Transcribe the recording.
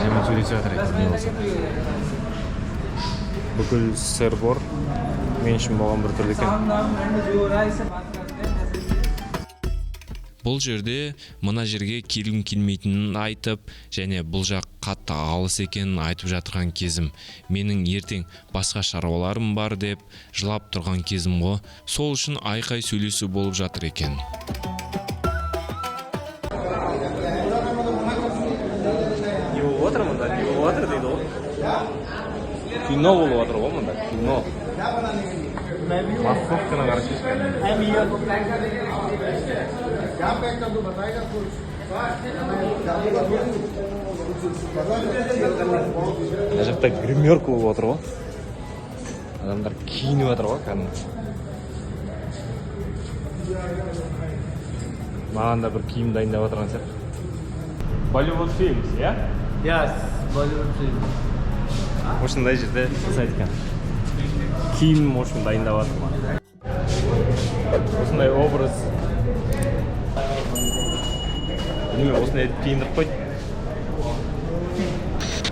Жаман сөйлесіп жатыр екен, не болса да. Бүкіл сыр бор мен үшін болған біртүрлі екен. Бұл жерде мына жерге келгім келмейтінін айтып және бұл жақ қатты алыс екенін айтып жатырған кезім, менің ертең басқа шаруаларым бар деп жылап тұрған кезім ғой. Сол үшін айқай сөйлесу болып жатыр екен. Не болып жатыр мұнда, не болып жатыр дейді ғой. Кино болып жатыр ғой мұнда, кино. Массовканы қарасайшы кәдімгі. Мына жақта гримерка болып отыр ғой, адамдар киініп жатыр ғой кәдімгі. Маған да бір киім дайындап отырған сияқты. Болливуд фильмс, иә? Yes, Bollywood film. Осындай жерде жасайды екен киім, в общем, дайындап жатыр маған осындай образ. Білмеймін, осындай етіп киіндіріп қойды.